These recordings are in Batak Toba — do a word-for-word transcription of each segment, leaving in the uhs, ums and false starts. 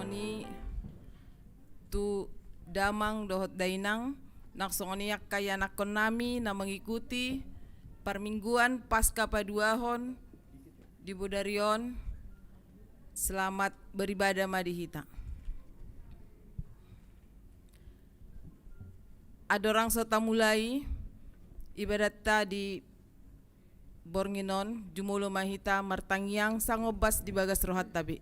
Ni tu damang dohot dainang, nang songon i angka ianakhonnami na mengikuti parmingguan Paskah paduahon di bodari on, selamat beribadah ma di hita. Andorang so tamulai ibadatta di borngin on, jumolo ma hita martangiang sangombas di bagas rohanta be.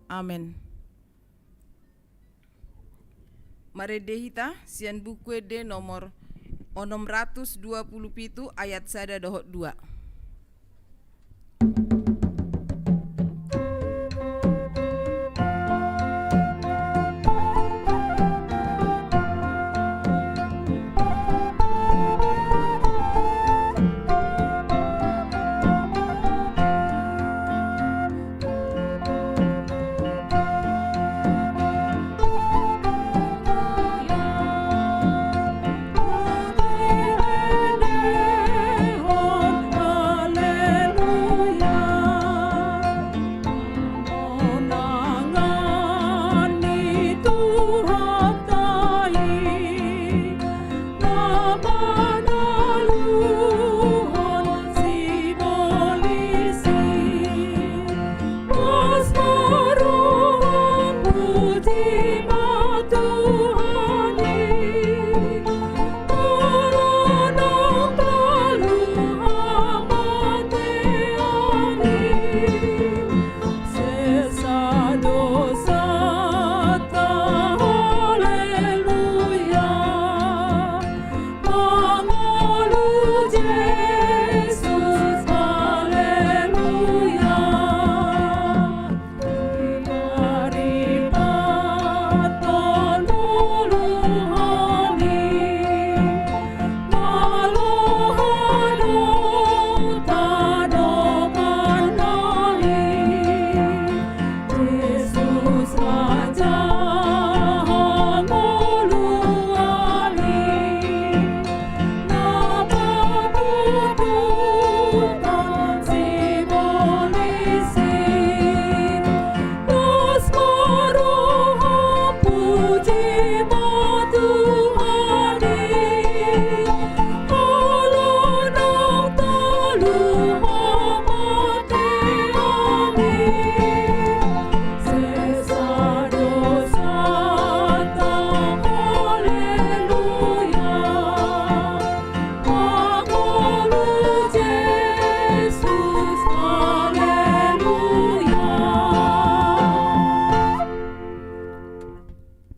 Amen. Marende hita sian Buku Ende nomor onom ratus dua pulu pitu, ayat sada dohot dua.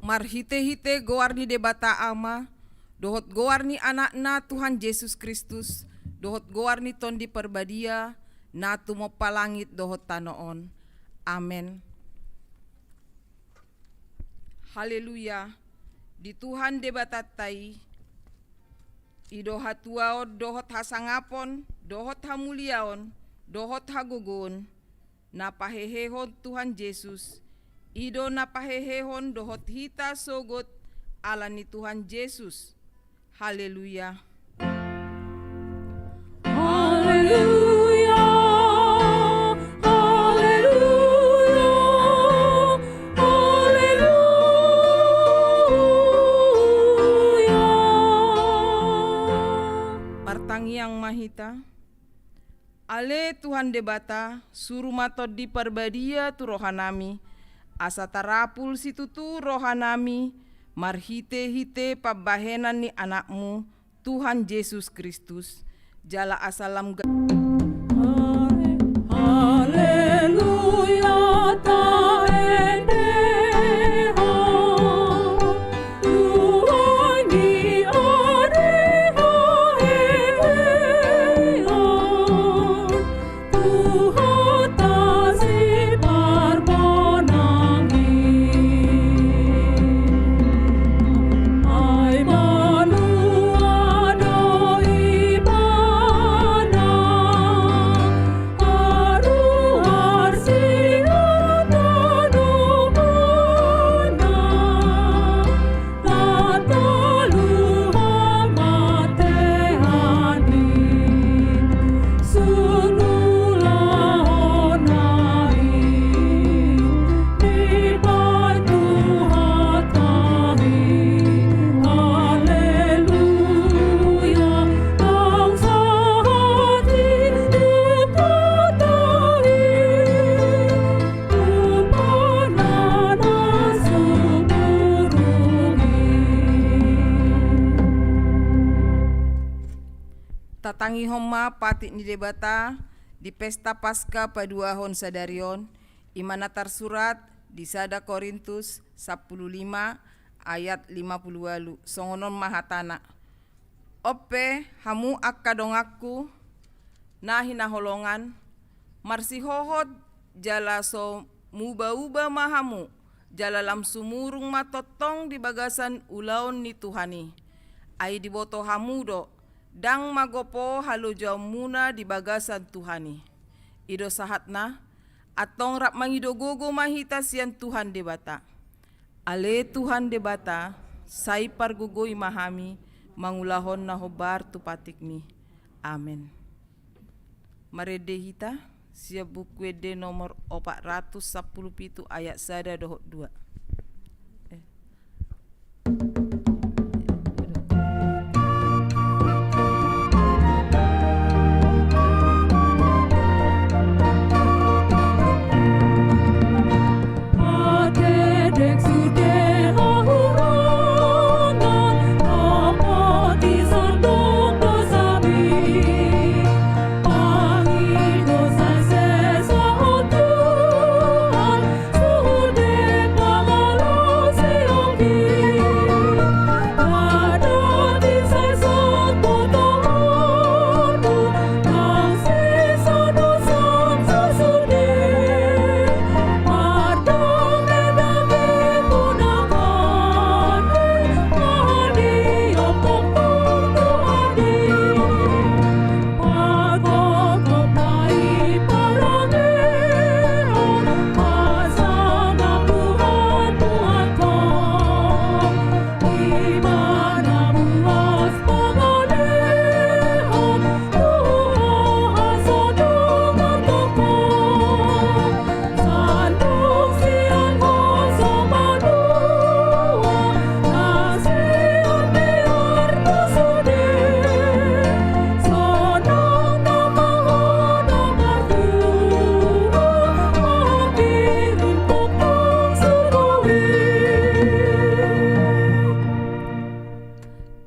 Marhitehite goar ni Debata Ama, dohot goar ni Anakna Tuhan Jesus Kristus, dohot goar ni Tondi Parbadia, na tumompa langit dohot tano on. Amen. Haleluya. Di Tuhan Debatanta i, i do hatuaon dohot hasangapon, dohot hamuliaon, dohot hagogoon, na pahehehon Tuhan Jesus, i do na pahehehon dohot hita sogot ala ni Tuhan Jesus. Haleluya. Haleluya, haleluya, haleluya. Martangiang ma hita. Ale Tuhan Debata, suru ma Tondi Parbadia tu rohanami, asa tarapul situtu rohanami marhitehite pambahenan ni Anakmu, Tuhan Jesus Kristus, jala asa lam ga- Haleluya, taendehon. Tatangihon ma patik ni Debata di pesta Paska paduahon sadari on, i ma na tarsurat di sada Korintus sampulu lima ayat lima pulu ualu, songon on ma hatana. On pe, hamu angka donganku na hinaholongan, marsihohot jala so mubauba ma hamu, jala lam sumurung ma tongtong di bagasan ulaon ni Tuhan i. Ai diboto hamu do, ndang magopo halojaonmuna di bagasan Tuhan i. I do sahatna, antong rap mangido gogo ma hita sian Tuhan Debata. Ale Tuhan Debata, sai pargogoi ma hami mangulahon na hombar tu patikmi. Amen. Marende hita sian Buku Ende nomor opat ratus sampulu pitu ayat sada dohot dua. Eh.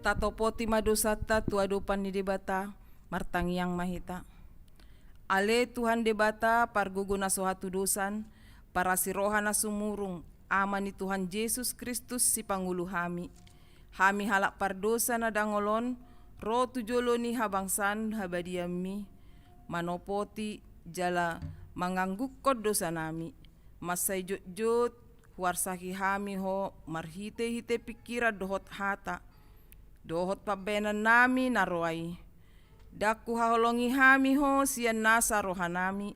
Tatopoti ma dosanta tu adopan ni Debata, martangiang ma hita. Ale Tuhan Debata, pargogo na so hatudosan, parasi roha na sumurung, Ama ni Tuhan Jesus Kristus sipangolu hami. Hami halak pardosa na dangol on, ro tu jolo ni habangsan habadianmi, manopoti jala manganggukkon dosanami. Mansai jotjot huarsaki hami ho marhitehite pingkiran dohot hata, dohot pambahenannami na roa i. Ndang huhaholongi hami ho sian nasa rohanami,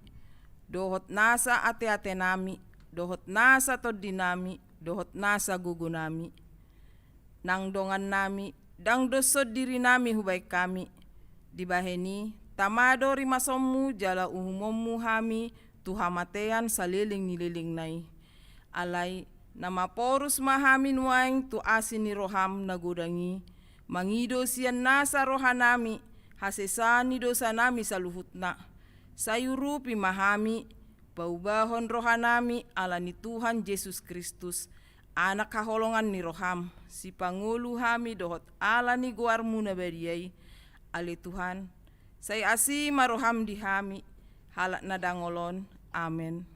dohot nasa ateatenami, dohot nasa tondinami, dohot nasa gogonami. Nang dongannami, ndang doshon dirinami hubahen hami. Dibahen i, tama do rimasonmu jala uhumonmu hami tu hamatean saleleng ni lelengna i. Alai, na maporus ma hami nuaeng tu asi ni roham na godang i, mangido sian nasa rohanami, hasesaan ni dosanami saluhutna. Sai urupi ma hami, paubahon rohanami ala ni Tuhan Jesus Kristus, Anak haholongan ni roham, sipangolu hami dohot ala ni goarmu na badia i. Ale Tuhan, sai asi ma roham di hami, halak na dangol on. Amen.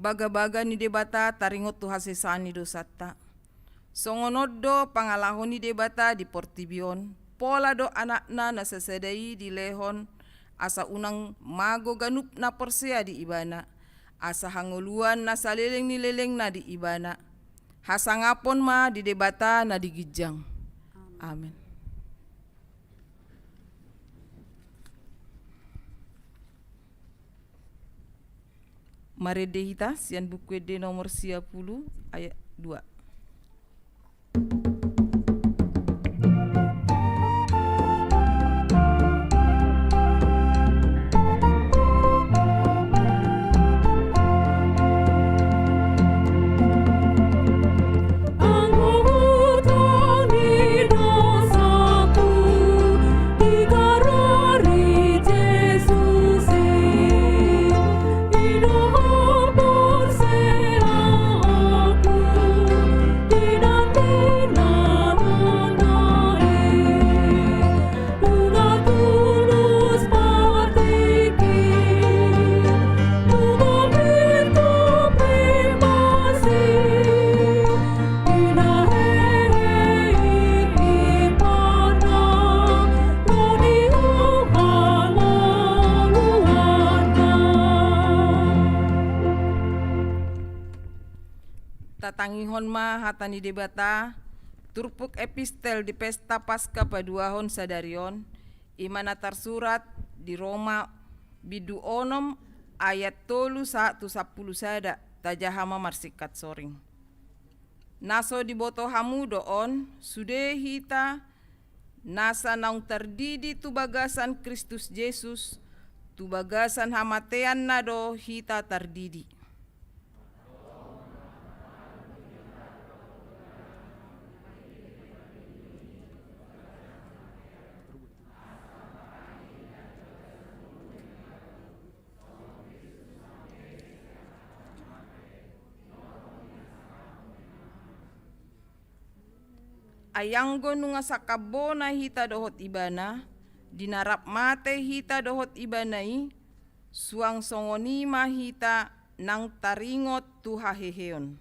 Bagabaga ni Debata taringot tu hasesaan ni dosanta. Songon on do pangalaho ni Debata di portibi on, pola do Anakna na sasada i dilehon, asa unang mago ganup na porsea di Ibana, asa hangoluan na saleleng ni lelengna di Ibana. Hasangapon ma di Debata na di ginjang. Amen. Marende hita sian Buku Ende nomor sia pulu ayat dua. Tatangihon ma hata ni Debata, turpuk epistel di pesta Paska paduahon sadari on, i ma na tarsurat di Roma bindu onom ayat tolu sahat tu sampulu sada, tajaha ma marsingkat soring. Na so diboto hamu do on, sude hita nasa naung tardidi tu bagasan Kristus Jesus, tu bagasan hamateanna do hita tardidi. Ai anggo nunga sangkambona hita dohot Ibana, di na rap mate hita dohot Ibana i, suang songon i ma hita nang taringot tu haheheon.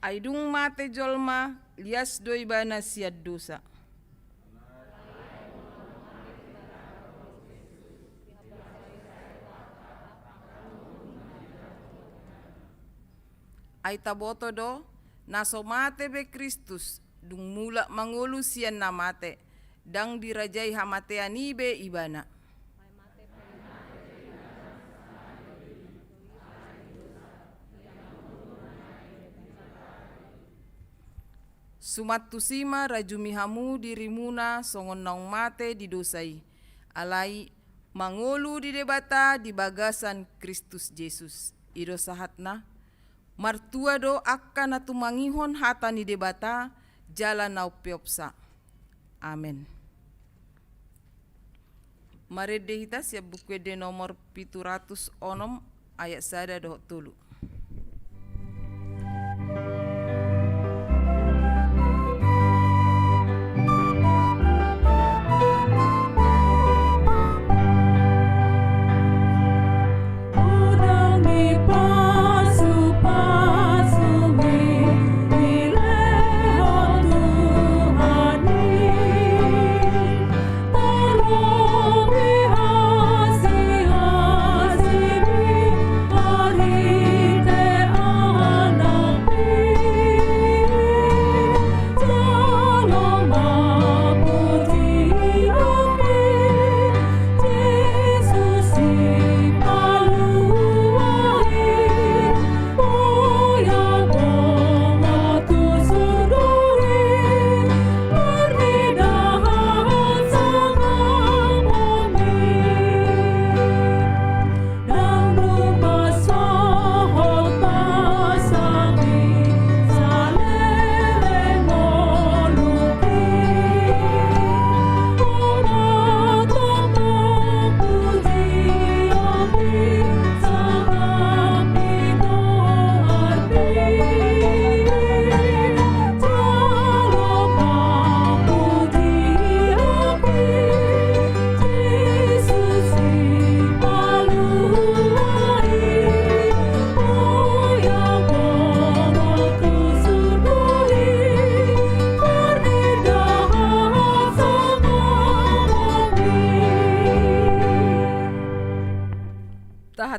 Ai dung mate jolma, lias do ibana sian dosa. Ai taboto do, na so mate be Kristus, dung mulak mangolu sian na mate, ndang dirajai hamatean i be ibana. Suman tusi ma rajumi hamu dirimuna songon naung mate di dosa i, alai mangolu di Debata di bagasan Kristus Jesus. I do sahatna. Martua do angka na tumangihon hata ni Debata jala na umpeopsa. Amen. Marende hita sian Buku Ende nomor pitu ratus onom ayat sada dohot tolu.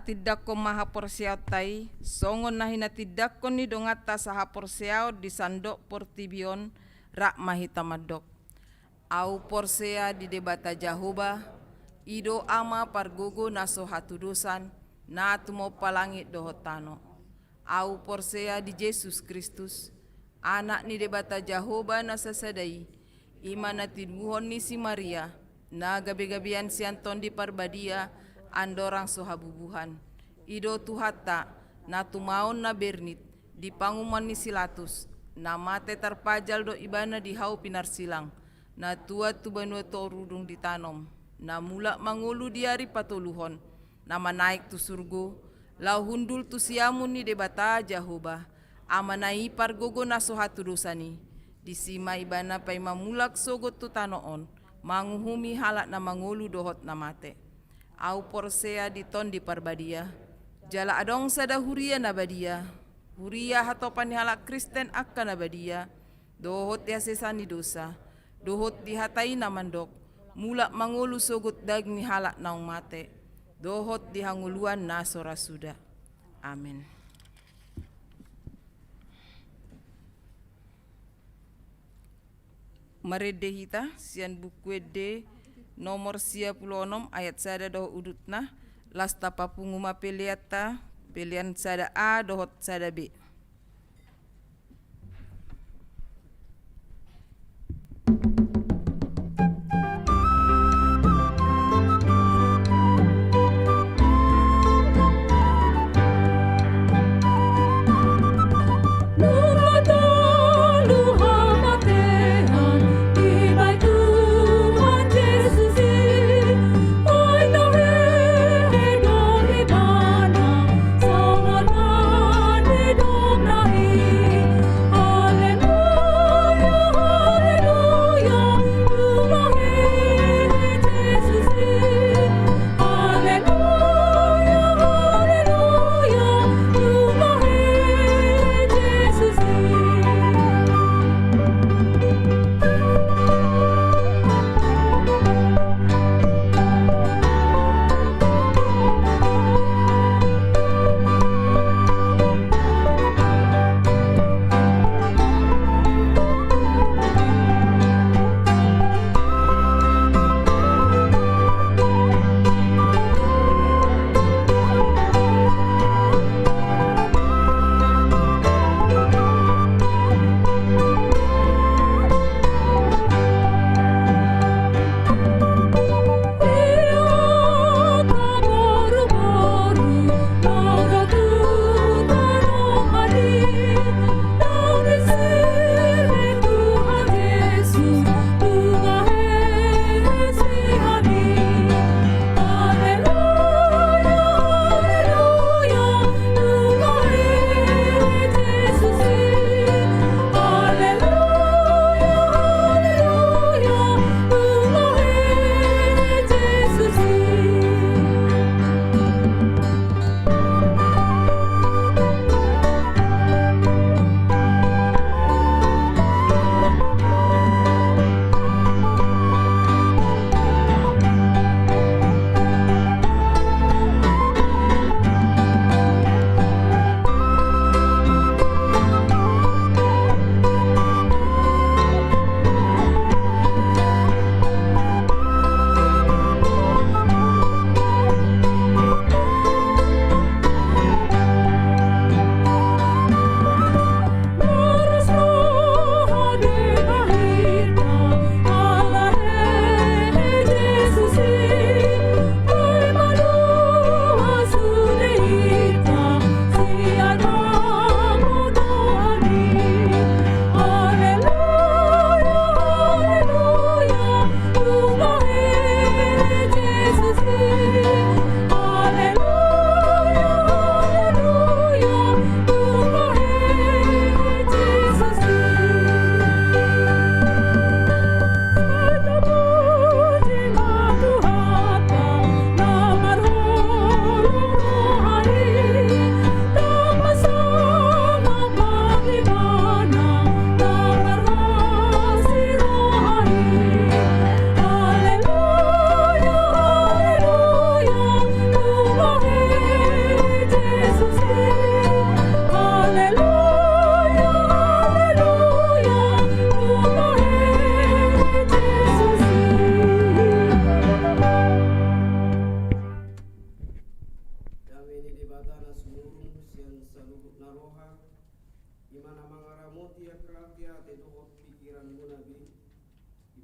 Tindanghon ma haporseaonta i, songon na hinatindangkon ni donganta sahaporseaon di sandok portibi on, rap ma hita mandok. Ahu porsea di Debata Jahowa, i do Ama pargogo na so hatudosan, na tumompa langit dohot tano. Ahu porsea di Jesus Kristus, Anak ni Debata Jahowa na sasada i, i ma na tinubuhon ni si Maria, na gabe-gabean sian Tondi Parbadia, andorang so habubuhan. I do Tuhanta, na tumaon na bernit, di panguhuman ni si Latus, na mate tarpajal do ibana di hau pinarsilang, na tuat tu banua toru dung ditanom, na mulak mangolu di ari patoluhon, na manaek tu surgo, laho hundul tu siamun ni Debata Jahowa, Amana i pargogo na so hatudosan i. Disi ma ibana paima mulak sogot tu tano on, manguhumi halak na mangolu dohot na mate. Ahu porsea di Tondi Parbadia, jala adong sada huria na badia, huria hatopan ni halak Kristen angka na badia, dohot di hasesaan ni dosa, dohot di hata i na mandok, mulak mangolu sogot daging ni halak naung mate, dohot di hangoluan na so ra suda. Amen. Marende hita sian Buku Ende nomor sia pulu onom ayat sada dohot udutna, laos tapapungu ma peleanta, pelean sada A dohot sada B.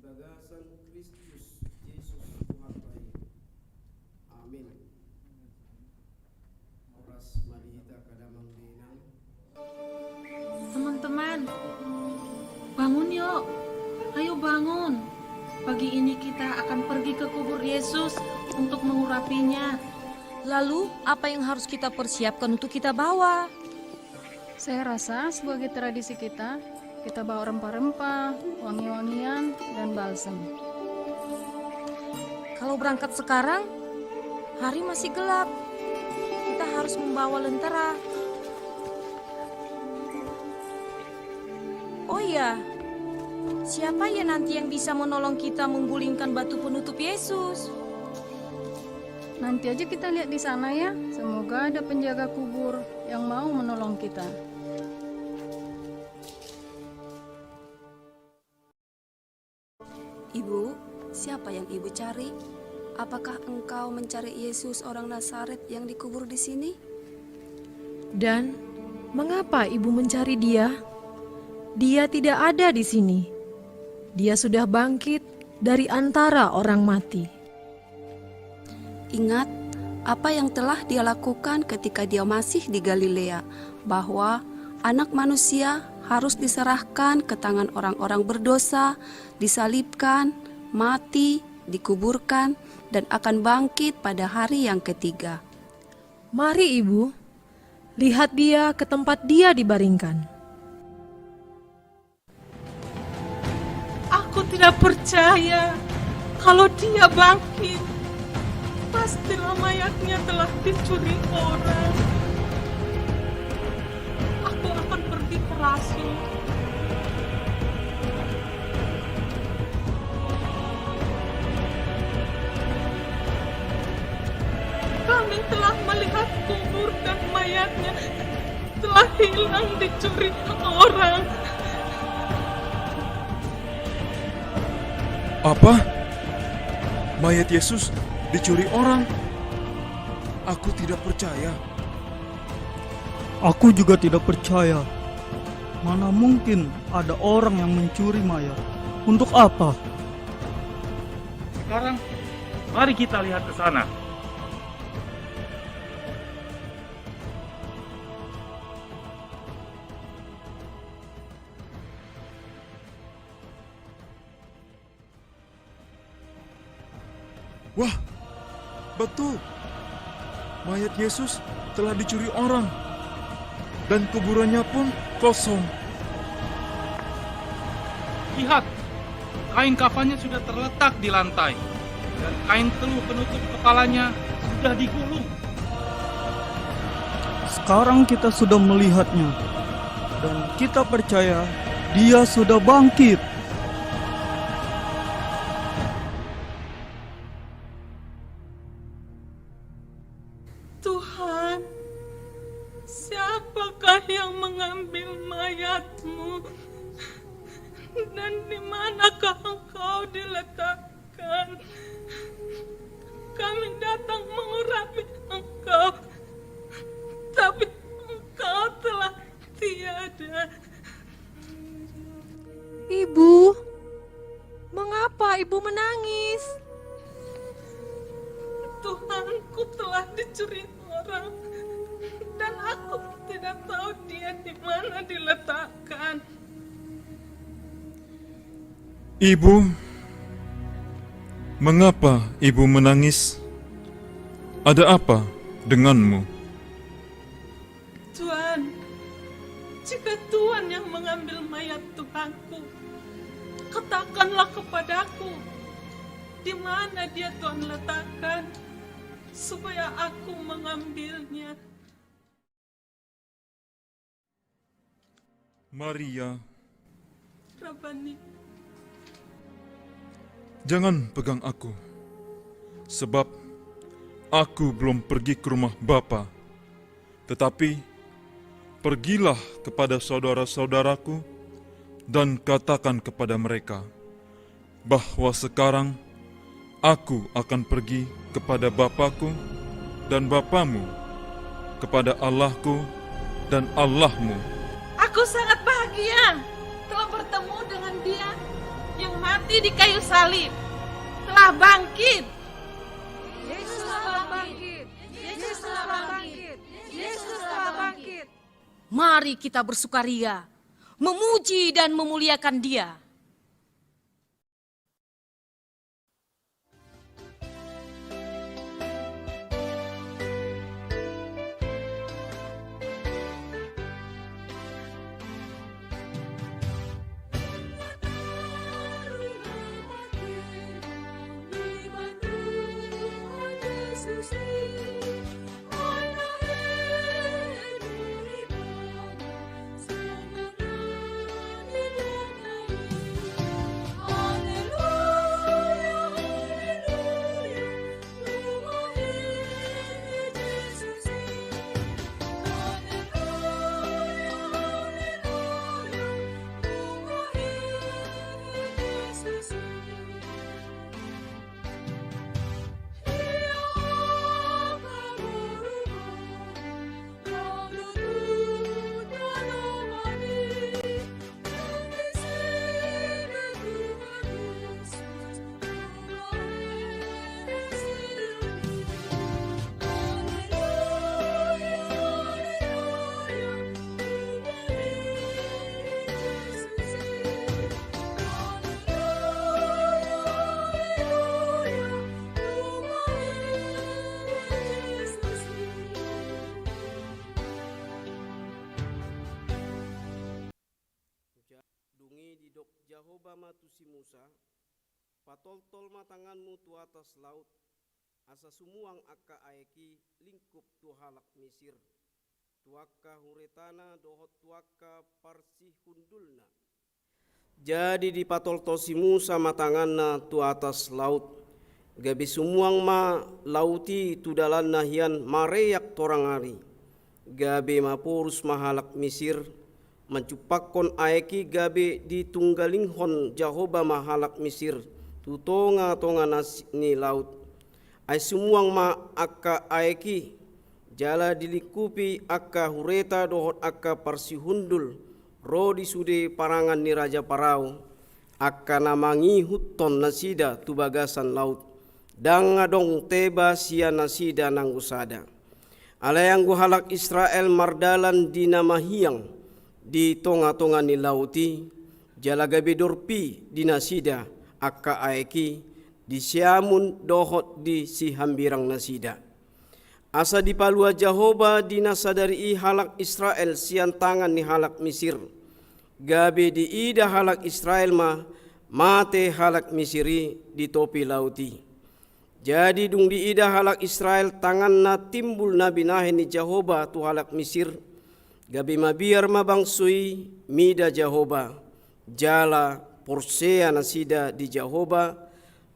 Bagasan Kristus Jesus Tuhanta i. Amin. Horas ma di hita angka damang dainang. Teman-teman, bangun yuk. Ayo bangun. Pagi ini kita akan pergi ke kubur Yesus untuk mengurapinya. Lalu, apa yang harus kita persiapkan untuk kita bawa? Saya rasa sebagai tradisi kita, kita bawa rempah-rempah, wangi-wangian, dan balsam. Kalau berangkat sekarang, hari masih gelap. Kita harus membawa lentera. Oh iya, siapa ya nanti yang bisa menolong kita menggulingkan batu penutup Yesus? Nanti aja kita lihat di sana ya. Semoga ada penjaga kubur yang mau menolong kita. Ibu, siapa yang Ibu cari? Apakah engkau mencari Yesus orang Nazaret yang dikubur di sini? Dan mengapa Ibu mencari Dia? Dia tidak ada di sini. Dia sudah bangkit dari antara orang mati. Ingat apa yang telah Dia lakukan ketika Dia masih di Galilea, bahwa Anak Manusia harus diserahkan ke tangan orang-orang berdosa, disalibkan, mati, dikuburkan, dan akan bangkit pada hari yang ketiga. Mari, Ibu, lihat Dia ke tempat Dia dibaringkan. Aku tidak percaya kalau Dia bangkit. Pastilah mayatnya telah dicuri orang. Aku akan pergi ke rasul. Kami telah melihat kubur dan mayatnya telah hilang dicuri orang. Apa? Mayat Yesus dicuri orang? Aku tidak percaya. Aku juga tidak percaya. Mana mungkin ada orang yang mencuri mayat? Untuk apa? Sekarang, mari kita lihat ke sana. Wah, betul. Mayat Yesus telah dicuri orang, dan kuburannya pun kosong. Lihat, kain kafannya sudah terletak di lantai, dan kain teluh penutup kepalanya sudah digulung. Sekarang kita sudah melihatnya, dan kita percaya Dia sudah bangkit. Tuhan, siapakah yang mengambil mayat-Mu? Dan di manakah Engkau diletakkan? Kami datang mengurapi Engkau, tapi Engkau telah tiada. Ibu, mengapa Ibu menangis? Tuhanku telah dicuri orang, dan aku tidak tahu Dia di mana diletakkan. Ibu, mengapa Ibu menangis? Ada apa denganmu? Tuhan, jika Tuhan yang mengambil mayat Tuhanku, katakanlah kepadaku di mana dia Tuhan letakkan, supaya aku mengambilnya. Maria. Rabbani. Jangan pegang aku, sebab aku belum pergi ke rumah Bapa. Tetapi pergilah kepada saudara-saudaraku dan katakan kepada mereka bahwa sekarang aku akan pergi kepada Bapa-Ku dan Bapa-Mu, kepada Allah-Ku dan Allah-Mu. Aku sangat bahagia telah bertemu dengan Dia yang mati di kayu salib telah bangkit. Yesus telah bangkit. Yesus telah bangkit. Yesus telah bangkit. Mari kita bersukaria, memuji dan memuliakan Dia. Dung i didok Jahowa ma tu si Musa: Patoltol ma tanganmu tu atas laut, asa sumuang angka aek i lingkup tu halak Misir, tu angka huretana dohot tu angka parsihundulna. Jadi dipatoltol si Musa ma tanganna tu atas laut, gabe sumuang ma laut i tu dalanna hian mareak torang ari. Gabe maporus ma halak Misir, manjumpangkon aek i, gabe ditunggalinghon Jahowa ma halak Misir tu tongatonga nas-, ni laut. Ai sumuang ma angka aek i, jala dilingkupi angka hureta dohot angka parsihundul ro di sude parangan ni raja Parao, angka na mangihuthon nasida tu bagasan laut. Ndang adong teba sian nasida nanggo sada. Alai anggo halak Israel mardalan di na mahiang di tongatonga ni laut i, jala gabe dorpi di nasida angka aek i di siamun dohot di sihambirang nasida. Asa dipalua Jahowa di na sadari i halak Israel sian tangan ni halak Misir. Gabe diida halak Israel ma mate halak Misir i di topi laut i. Jadi dung diida halak Israel tangan na timbul na binahen ni Jahowa tu halak Misir, gabe mabiar ma bangso i mida Jahowa, jala porsea nasida di Jahowa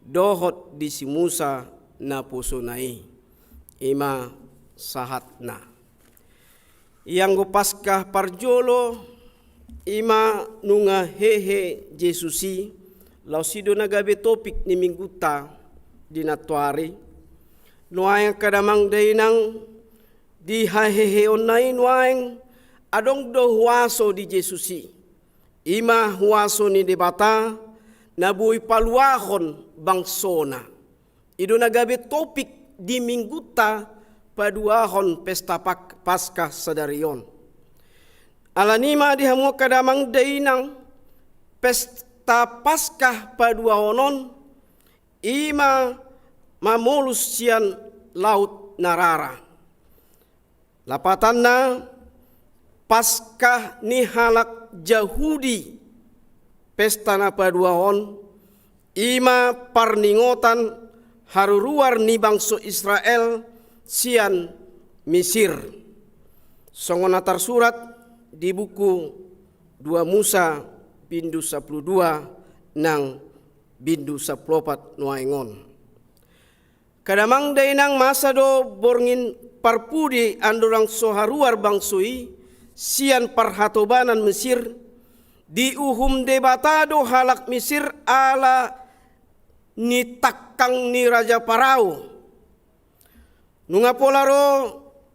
dohot di si Musa naposona i. I ma sahatna. Ianggo Paskah parjolo, i ma nunga hehe Jesus i, laos i do na gabe topik ni Minggunta di nantoari. Nuaeng angka damang dainang, di haheheonna i nuaeng adong do huaso di Jesus i. I ma huaso ni Debata na boi paluahon bangsona. I do na gabe topik di Minggunta paduahon pesta Pak-, Paskah sadari on. Alani i ma di hamu angka damang dainang, pesta Paskah paduahon on, i ma mamolus sian Laut na Rara. Lapatanna, Paskah ni halak Jahudi, pesta na paduahon, i ma parningotan haruruar ni bangso Israel sian Misir. Songon na tarsurat di buku dua Musa, bindu sampulu dua, nang bindu sampulu opat nuaeng on. Angka damang dainang, masa do borngin parpudi andorang so haruar bangso i sian parhatobanan Misir, diuhum Debata do halak Misir ala ni tangkang ni raja Parao. Nunga pola ro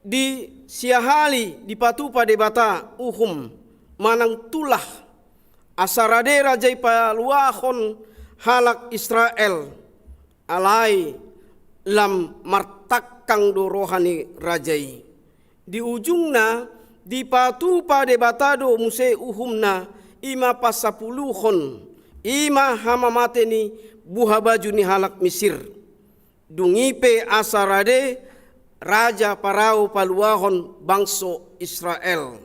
di siahali dipatupa Debata uhum manang tulah, asa rade raja i paluahon halak Israel, alai lam martangkang do roha ni raja i. Di ujungna, dipatupa Debata do muse uhumna, i ma pasapuluhon, i ma hamamate ni buhabaju ni halak Misir. Dung i pe asa rade raja Parao paluahon bangso Israel.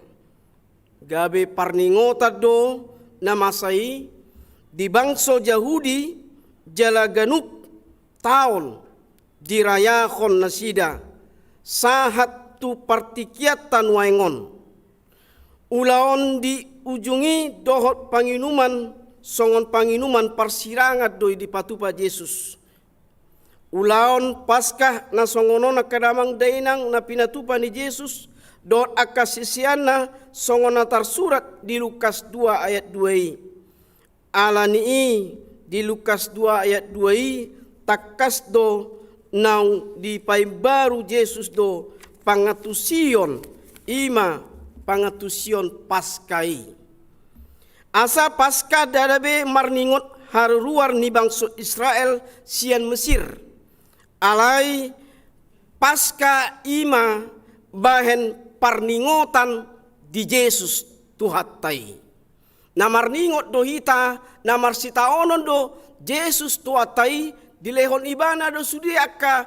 Gabe parningotan do na masa i di bangso Jahudi, jala ganup taon dirayahon nasida sahat tu partingkianta nuaeng on. Ulaon di ujung i dohot panginuman songon panginuman parsirangan do i dipatupa Jesus. Ulaon Paskah na songon on angka damang dainang na pinatupa ni Jesus dohot angka siseanna, songon na tarsurat di Lukas dua ayat dua i. Ala ni i, di Lukas dua ayat dua i, tangkas do naung dipaimbaru Jesus do pangantusion, i ma pangantusion Paskah i. Asa Paskah ndada be marningot haruruar ni bangso Israel sian Mesir. Alai Paskah i ma bahen parningotan di Jesus Tuhanta i. Na marningot do hita, na marsitaonon do Jesus Tuhanta i, dilehon ibana do sude angka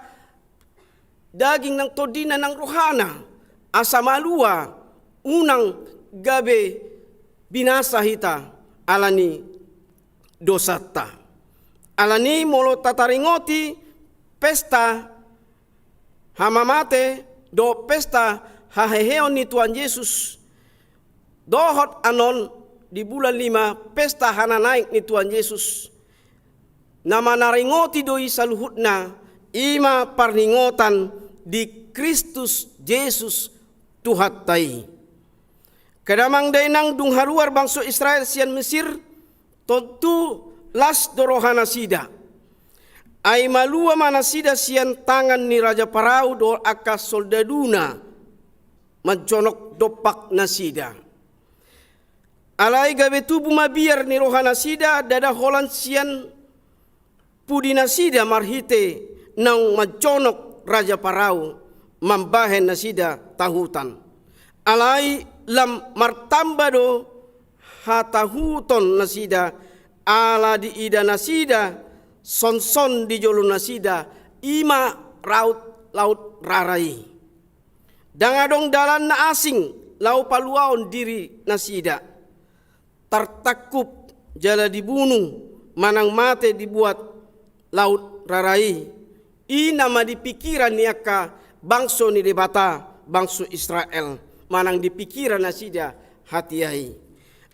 daging nang tondina nang rohana, asa malua, unang gabe binasa hita ala ni dosanta. Ala ni i molo tataringoti pesta hamamate dohot pesta haheheon ni Tuhan Jesus, dohot annon di bulan lima pesta hananaek ni Tuhan Jesus, na manaringoti do i saluhutna, i ma parningotan di Kristus Jesus Tuhanta i. Angka damang dainang, dung haruar bangso Israel sian Mesir, tontu las do rohanasida. Ai malua ma nasida sian tangan ni raja Parao dohot angka soldaduna manjonok dompak nasida. Alai gabe tubu ma biar ni rohanasida, ndada holan sian pudinasida marhite naung manjonok raja Parao mambahen nasida tahutan. Alai lam martamba do hatahuton nasida, ala diida nasida sonson di jolo nasida, i ma raut Laut Rara i. Ndang adong dalan na asing laho paluaon diri nasida. Tartangkup jala dibunu manang mate di buat Laut Rara i, i nama di pikiran ni angka bangso ni Debata, bangso Israel, manang di pikiran nasida hatiha i.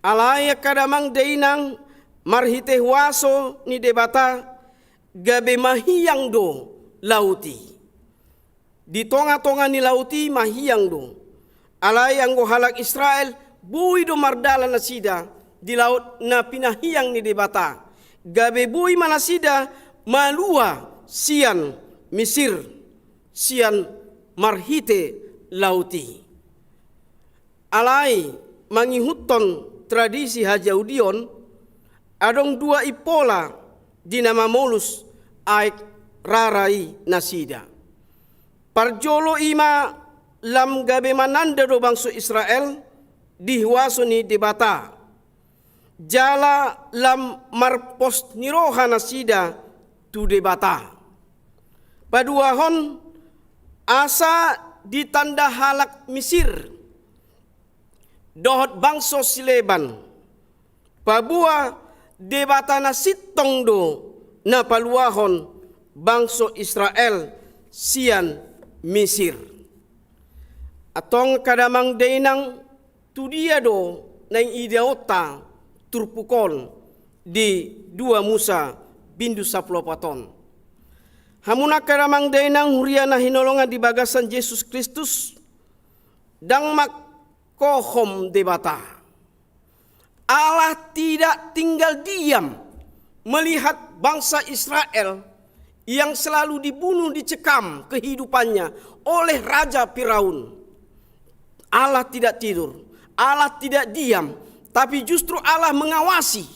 Alai angka damang dainang, marhite huaso ni Debata, gabe mahiang do laut i. Di tonga-tonga ni laut i mahiang do. Alai anggo halak Israel, boi do mardalan nasida di laut na pinahiang ni Debata. Gabe boi ma nasida malua sian Misir, sian marhite laut i. Alai mangihuthon tradisi hajahudion, adong dua impola di na mamolus aek rara i nasida. Parjolo i ma lam gabe mananda do bangso Israel di huaso ni Debata, jala lam marpos ni roha nasida tu Debata. Paduahon, asa ditanda halak Misir dohot bangso sileban, paboa Debata na sintong do na paluahon bangso Israel sian Misir. Antong angka damang dainang, tu dia do naeng idaonta turpuk on di dua Musa bindu sampulu opat on? Hamuna angka damang dainang, huria na hinaholongan di bagasan Jesus Kristus, ndang mangkohom Debata. Allah tidak tinggal diam melihat bangsa Israel yang selalu dibunuh, dicekam kehidupannya oleh Raja Firaun. Allah tidak tidur, Allah tidak diam, tapi justru Allah mengawasi,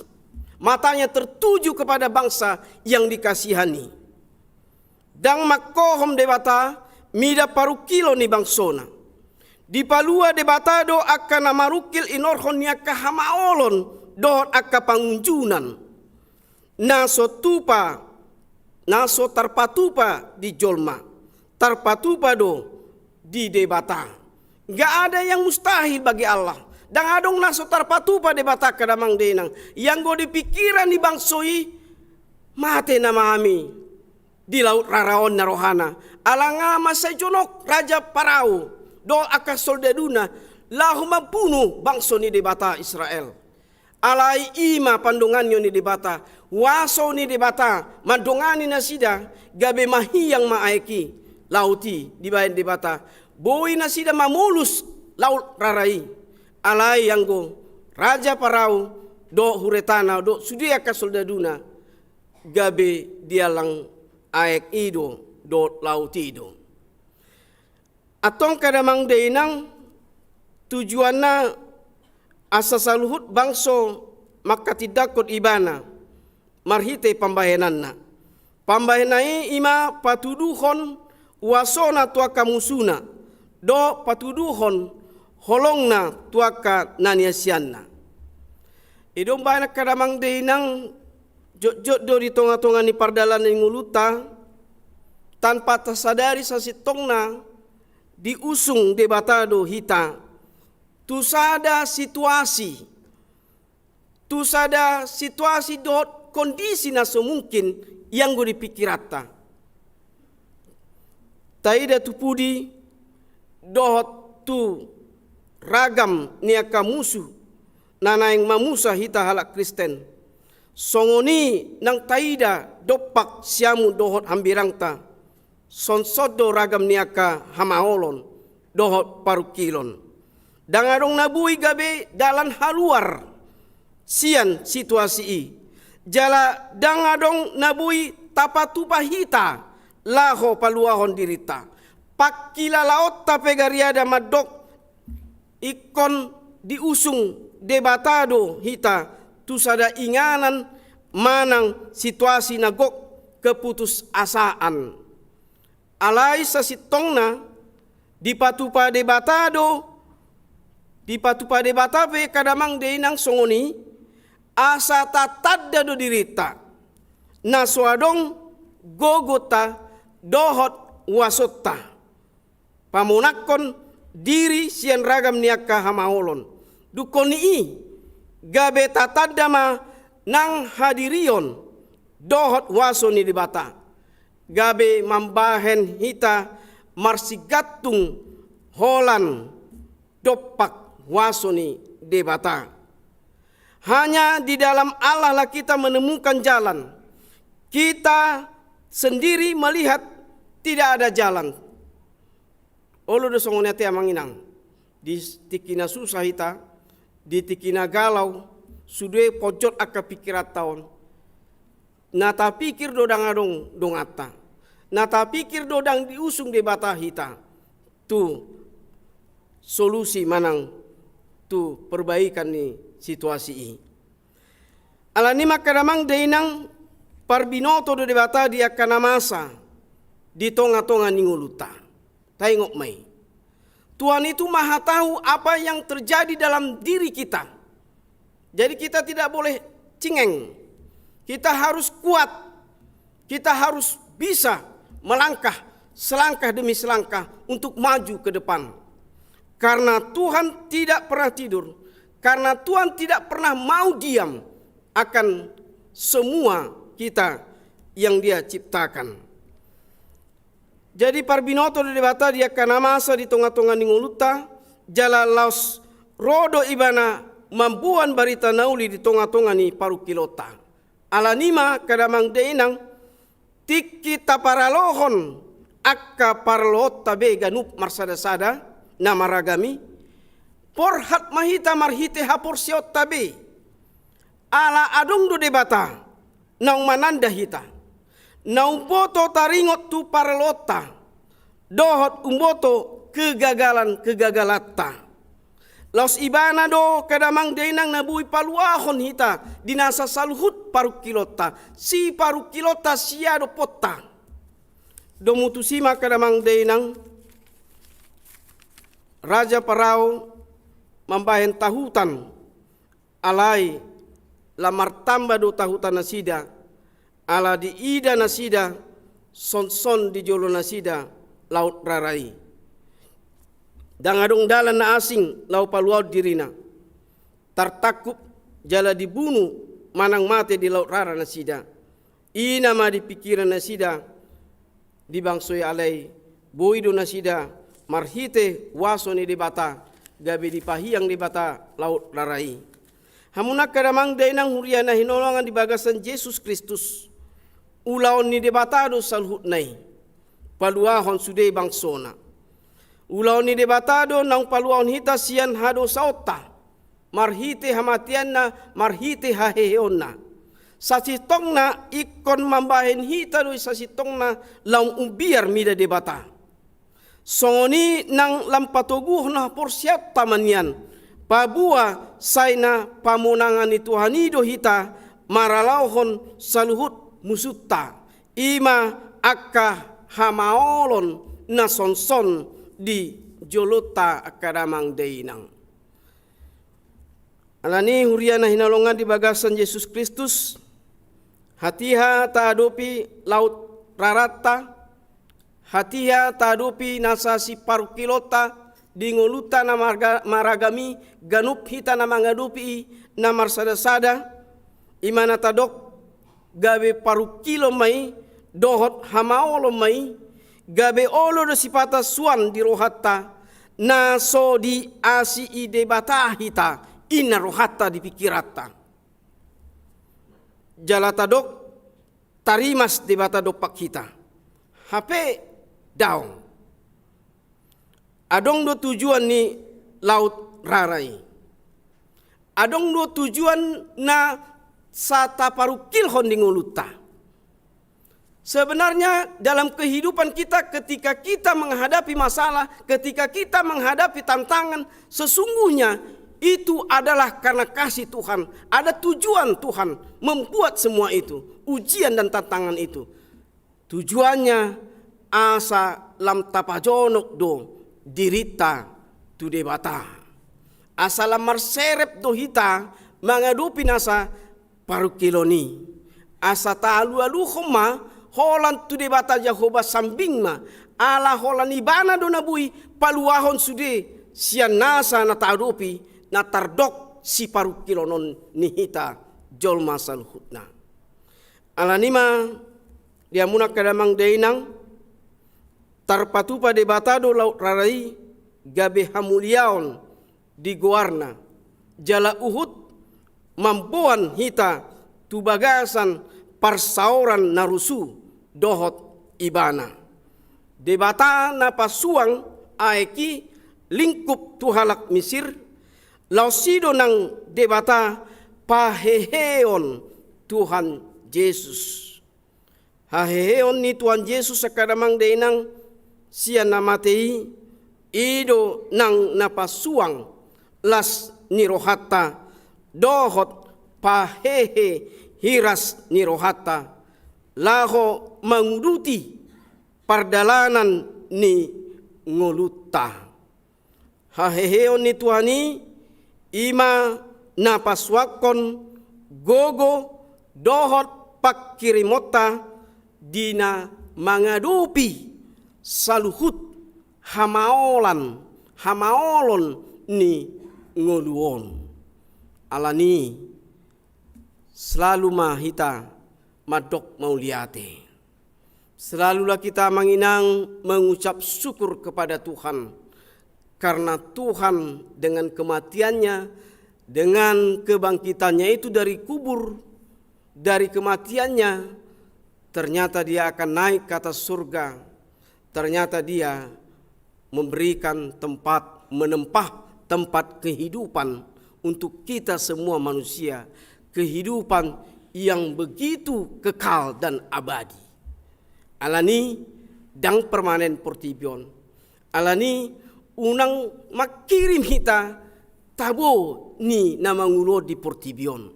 Matanya tertuju kepada bangsa yang dikasihani. Ndang mangkohom Debata mida parungkilon ni bangsona. Dipalua Debata do angka na marungkil inorhon ni angka hamaolon dohot angka pangunjunan. Na so tupa, na so tarpatupa di jolma, tarpatupa do di Debata. Nggak ada yang mustahil bagi Allah. Ndang adong na so tarpatupa Debata angka damang dainang. Ianggo di pikiran ni bangso i, mate nama hami di Laut Rara on na rohana. Ala nga mansai jonok Raja Parao dohot angka soldaduna laho mambunu bangso ni Debata Israel. Alai i ma pandonganion ni Debata, huaso ni Debata mandongani nasida, gabe mahiang ma aek i, laut i dibaen Debata. Boi nasida mamolus Laut Rara i. Alai anggo Raja Parao dohot huretana dohot sude angka soldaduna, gabe dialang aek i do dohot laut i do. Antong angka damang dainang, tujuanna asa saluhut bangso mangkatindangkon ibana marhite pambahenanna. Pambahenanna i ima patuduhon huasona tu angka musuna, dohot patuduhon holongna tu angka na niasianna. I do umbahen angka damang dainang, jotjot do di tongatonga ni pardalanan ni ngolunta, tanpa tasadari sasintongna diusung Debata do hita tu sada situasi, tu sada situasi dohot kondisi na so mungkin ianggo di pikiranta. Taida tu pudi dohot tu ragam ni angka musu na naeng mamusa hita halak Kristen. Songon i nang taida dompak siamun dohot hambirangta, songon do ragam ni angka hamaolon dohot parungkilon. Ndang adong na boi gabe dalan haluar sian situasi i. Jala ndang adong na boi tapatupa hita laho paluahon dirinta. Pangkilalaonta pe gariada mandok ingkon diusung Debata do hita tu sada inganan manang situasi na gok keputusasaan. Alai sasintongna dipatupa Debata do, dipatupa Debata pe angka damang dainang songon i, asa tatanda do dirinta na so adong gogonta dohot huasonta pamonangkon diri sian ragam ni angka hamaolon. Dungkon ni i, gabe tatanda ma nang hadirion dohot huaso ni Debata, gabe mambahen hita marsigantung holan dompak huaso ni Debata. Hanya di dalam Allah lah kita menemukan jalan. Kita sendiri melihat tidak ada jalan. Olo do songon i ate amang inang. Di tingki na susah hita, di tingki na galau, sude ponjot angka pikiranta on. Na tapikir do ndang adong donganta. Na tapikir do ndang diusung Debata hita tu solusi manang tu perbaikan ni situasi i. Alani i ma angka damang dainang, parbinoto do Debata di angka na masa di tongatonga ni ngolunta. Taingot ma i. Tuhan itu maha tahu apa yang terjadi dalam diri kita. Jadi kita tidak boleh cengeng. Kita harus kuat. Kita harus bisa melangkah selangkah demi selangkah untuk maju ke depan. Karena Tuhan tidak pernah tidur, karena Tuhan tidak pernah mau diam akan semua kita yang Dia ciptakan. Jadi parbinoto do Debata di angka na masa di tongatonga ni ngolunta, jala laos ro do Ibana mamboan barita na uli di tongatonga ni parungkilonta. Alani i ma angka damang dainang, tingki taparalohon angka parloonta be ganup marsadasada na maragam i, borhat ma hita marhite haporseaonta be. Ala adong do Debata naung mananda hita, naung boto taringot tu parloonta dohot umboto kegagalan-kegagalanta. Laos ibana do angka damang dainang na boi paluahon hita di nasa saluhut parungkilonta, siparungkilonta siadophonta. Domu tusi ma angka damang dainang, Raja Parao mambahen tahutan, alai lam martamba do tahutan nasida, ala diida nasida sonson di jolo nasida Laut Rara i. Ndang adong dalan na asing laho paluahon dirina. Tartangkup jala dibunu manang mate di Laut Rara nasida. I nama di pingkiran nasida di bangso i, alai boi do nasida marhite huaso ni Debata gabe dipahiang Debata Laut Rara i. Hamu angka damang dainang huria na hinaholongan di bagasan Jesus Kristus, ulaon ni Debata do saluhutna i, paluahon sude bangsona. Ulaon ni Debata do naung paluahon hita sian hadosaonta, marhite hamateanna, marhite haheheonna. Sasintongna ingkon mambahen hita do i sasintongna laho umbiar mida Debata. Songon i nang lam patoguhon haporseaonta ma nian, paboa sai na pamonangan ni Tuhan i do hita maralaohon saluhut musunta, i ma angka hamaolon na sonson di jolonta angka damang dainang. Alani huria na hinaholongan di bagasan Jesus Kristus, hatiha taadopi Laut Raranta, hatiha taadopi nasa siparungkilonta di ngolunta na marga-, maragam i, ganup hita na mangadopi i na marsada-sada, i ma na tadok, gabe parungkilon ma i, dohot hamaolon ma i, gabe olo do sipata suan di rohanta, na so diasii Debata hita, inna rohanta di pingkiranta. Jala tadok, tarimas Debata dompak hita. Hape daong. Adong do tujuan ni Laut Rara i. Adong do tujuan na sa taparungkilhon di ngolunta. Sebenarnya dalam kehidupan kita, ketika kita menghadapi masalah, ketika kita menghadapi tantangan, sesungguhnya itu adalah karena kasih Tuhan. Ada tujuan Tuhan membuat semua itu, ujian dan tantangan itu. Tujuannya asa lam tapajonok do dirinta tu Debata. Asa lam marserep do hita mangadopi nasa parungkilon i. Asa taalualuhon ma holan tu Debata Jahowa sambing ma, ala holan Ibana do na boi paluahon sude sian nasa na taadopi, na tardok siparungkilonon ni hita jolma saluhutna. Alani ma di hamuna angka damang dainang, tarpatupa Debata do Laut Rara i gabe hamuliaon di goarna, jala huhut mamboan hita tu bagasan parsaoran na rusu dohot Ibana. Debata na pasuang aek i lingkup tu halak Misir, laos i do nang Debata paheheon Tuhan Jesus. Haheheon ni Tuhan Jesus angka damang dainang sian na mate i, i do nang na pasuang las ni rohanta dohot pahehe hiras ni rohanta laho manguduti pardalanan ni ngolunta. Haheheon ni Tuhan i, i ma na pasuangkon gogo dohot pangkirimonta di na mangadopi saluhut hamaolan, hamaolon ni ngolu on. Alani selalu ma hita mandok mauliate. Selalulah kita amang inang mengucap syukur kepada Tuhan, karena Tuhan dengan kematian-Nya, dengan kebangkitan-Nya itu dari kubur, dari kematian-Nya, ternyata Dia akan naik ke atas surga. Ternyata Dia memberikan tempat, menempah tempat kehidupan untuk kita semua manusia, kehidupan yang begitu kekal dan abadi. Alani ndang permanen portibi on. Alani unang mangkirim hita tabo ni na mangolu on di portibi on.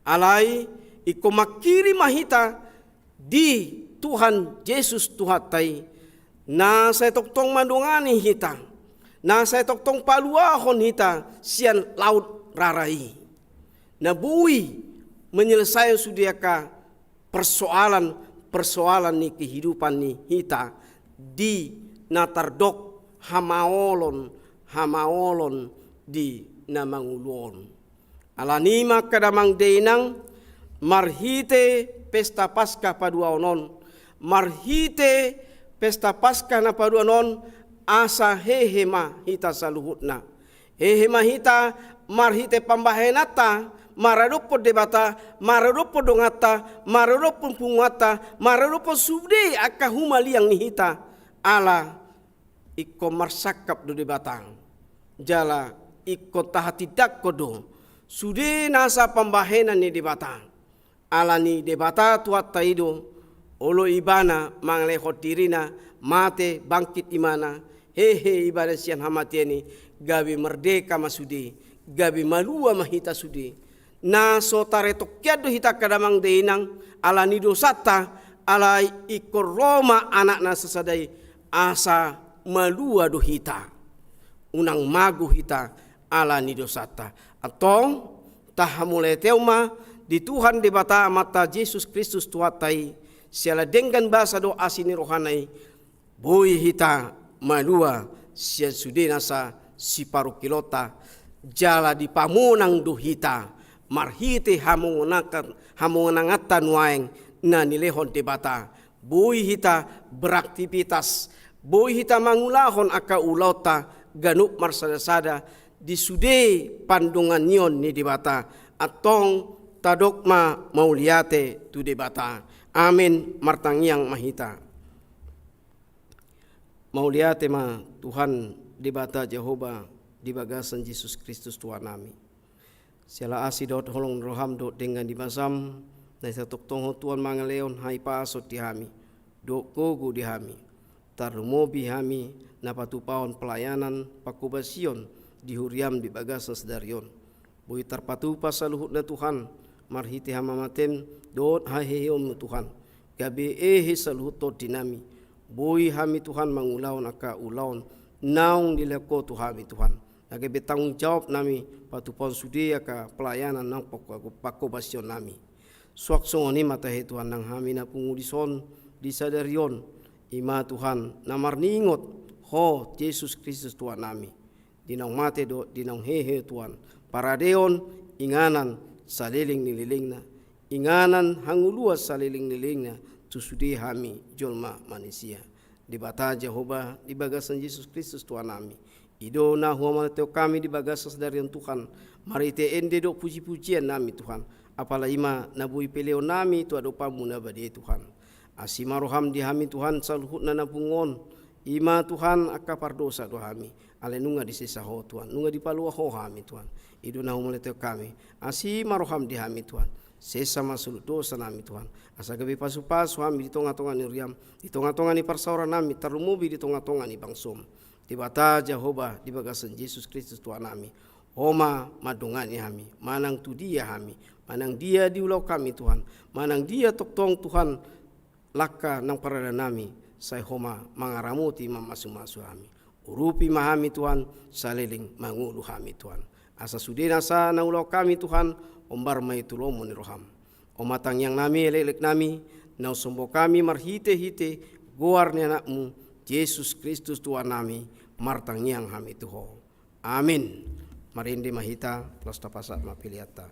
Alai ingkon manghirim ma hita di Tuhan Jesus Tuhanta i, na sai tongtong mandongani hita, na sai tongtong paluahon hita sian laut rara i, na boi menyelesaikan sude angka persoalan-persoalan ni kehidupan ni hita di na tardok hamaolon-hamaolon di na mangolu on. Alani i ma angka damang dainang, marhite pesta Paskah paduahon on, marhite pesta Paskah na paduahon on, asa hehe ma hita saluhutna. Hehe ma hita marhite pambahenanta maradophon Debata, maradophon donganta, maradophon punguanta, maradophon sude angka humaliang ni hita. Ala ingkon marsangkap do Debata, jala ingkon tahatindangkon do sude nasa pambahenan ni Debata. Alani Debata Tuhanta i do, olo ibana mangalehon dirina mate, bangkit ibana, hehe ibana sian hamatean i, gabe mardeka ma sude, gabe malua ma hita sude. Na so taretong hian do hita angka damang dainang, alani dosanta, alai ingkon ro ma Anakna sasada i, asa malua do hita. Unang mago hita alani dosanta. Antong, tahamauliateon ma di Tuhan Debata Amanta Jesus Kristus Tuhanta i, siala denggan basa dohot asi ni rohana i, boi hita malua sian sude nasa siparungkilonta, jala dipamonang do hita marhite hamonangan-, hamonanganta nuaeng na nilehon Debata. Boi hita beraktivitas, boi hita mangulahon angka ulaonta ganup marsadasada di sude pandonganion ni Debata. Antong tadok ma mauliate tu Debata. Amen. Martangiang ma hita. Mauliate ma Tuhan Debata Jahowa di bagasan Jesus Kristus Tuhannami. Siala asi dohot holong ni roham dohot denggan ni basam, na sai tongtong Ho Tuhan mangalehon hahipason di hami dohot gogo di hami, tarlumobi hami na patupahon pelayanan pangkobasion di huriam di bagasan sadari on. Boi tarpatupa saluhutna Tuhan, marhite hamamatem dohot haheheonmu Tuhan, gabe hehe saluhut tondinami. Boi hami Tuhan mangulahon angka ulaon naung dilehon Ho tu hami Tuhan, na gabe tanggung jawabnami patupahon sude angka pelayanan naung pangko-, pangkobasionnami. Suang songon i ma tahe Tuhan nang hami na pungu dison di sadari on, i ma Tuhan na marningot Ho Jesus Kristus Tuhannami. Di naung mate dohot di naung hehe Tuhan, paradeon inganan saleleng ni lelengna, inganan hangoluan saleleng ni lelengna tu sude hami jolma manisia. Debata Jahowa di bagasan Jesus Kristus Tuhannami, i do na huhamaolihon hami di bagasan sadari on Tuhan, marhite ende dohot pujipujiannami Tuhan, apala i ma na boi peleonnami tu adopanmu na badia Tuhan. Asi ma roham di hami Tuhan saluhutna na pungu on, i ma Tuhan angka pardosa do hami, alai nunga disesa Ho Tuhan, nunga dipalua Ho hami Tuhan. I do na humauliatehon hami. Asi ma roham di hami Tuhan. Sesa ma saluhut dosanami Tuhan, asa gabe pasupasu hami di tongatonga ni huriam, di tongatonga ni parsaorannami, tarlumobi di tongatonga ni bangsom. Debata Jahowa di bagasan Jesus Kristus Tuhannami, Ho ma mandongani hami, manang tu dia hami, manang dia diulahon hami Tuhan, manang dia tongtong Tuhan langka nang paradaannami, sai Ho ma mangaramoti, mamasumasu hami. Urupi ma hami Tuhan, saleleng mangolu hami Tuhan. Asa sude nasa na ulahon hami Tuhan, hombar ma i tu lomo ni roham. On ma tangiangnami, elekeleknami, na umsombahon hami marhitehite goar ni Anakmu, Jesus Kristus Tuhannami, martangiang hami tu Ho. Amin. Marende ma hita, laos tapasahat ma peleanta.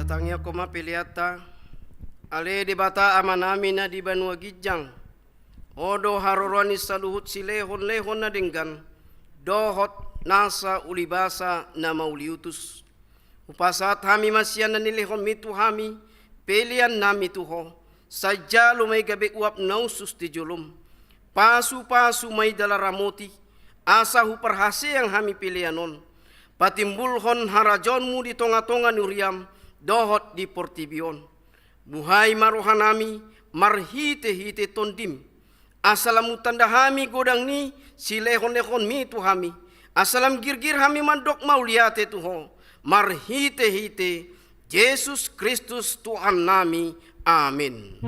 Tangiangkon ma peleanta. Ale Debata Amanami na di banua ginjang, Ho do haroroan ni saluhut silehonlehon na denggan dohot nasa ulibasa na mauliutus. Hupasahat hami ma sian na nilehonmi tu hami peleannami tu Ho, sai jalo ma i gabe uap na usus di jolom. Pasupasu ma i jala ramoti, asa huparhaseang hami pelean on patimbulhon harajaonmu di tongatonga ni huriam dohot di portibi on. Buhai ma rohanami marhitehite Tondim, asa lam hutanda hami godang ni silehonlehonmi tu hami, asa lam girgir hami mandok mauliate tu Ho, marhitehite Jesus Kristus Tuhannami. Amen.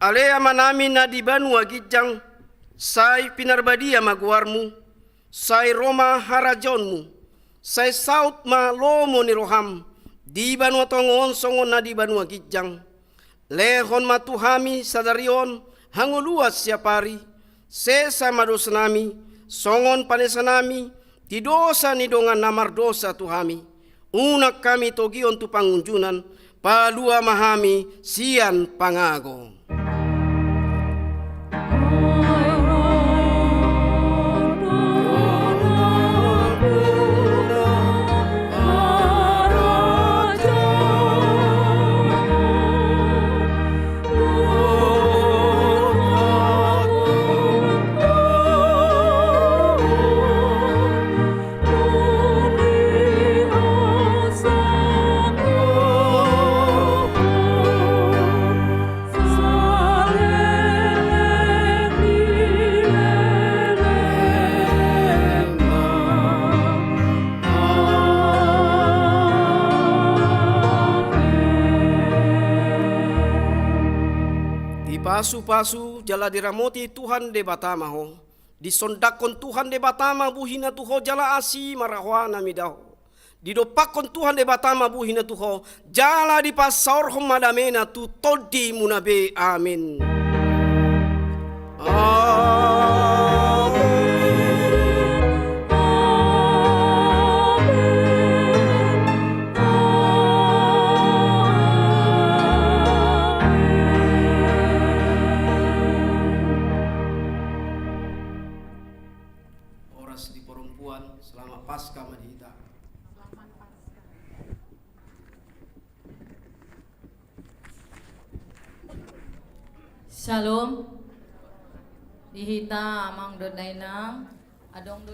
Ale Amanami na di banua ginjang, sai pinarbadia ma goarmu, sai ro ma harajaonmu, sai saut ma lomo ni roham di banua tonga on songon na di banua ginjang. Lehon ma tu hami sadari on hangoluan siapari, sesa ma dosanami, songon panesanami di dosa ni dongan na mardosa tu hami. Unang hami togihon tu pangunjunan, palua ma hami sian pangago. Dipasupasu jala diramoti Tuhan Debata ma ho. Disondanghon Tuhan Debata ma buhina tu ho jala asi ma rohana mida ho. Didompakhon Tuhan Debata ma buhina tu ho jala dipasaorhon ma damena tu tondimuna be. Amen. Amen. Amen. Horas di parompuan, selamat Paskah ma di hita. Shalom. Di hita amang dohot dainang, adong do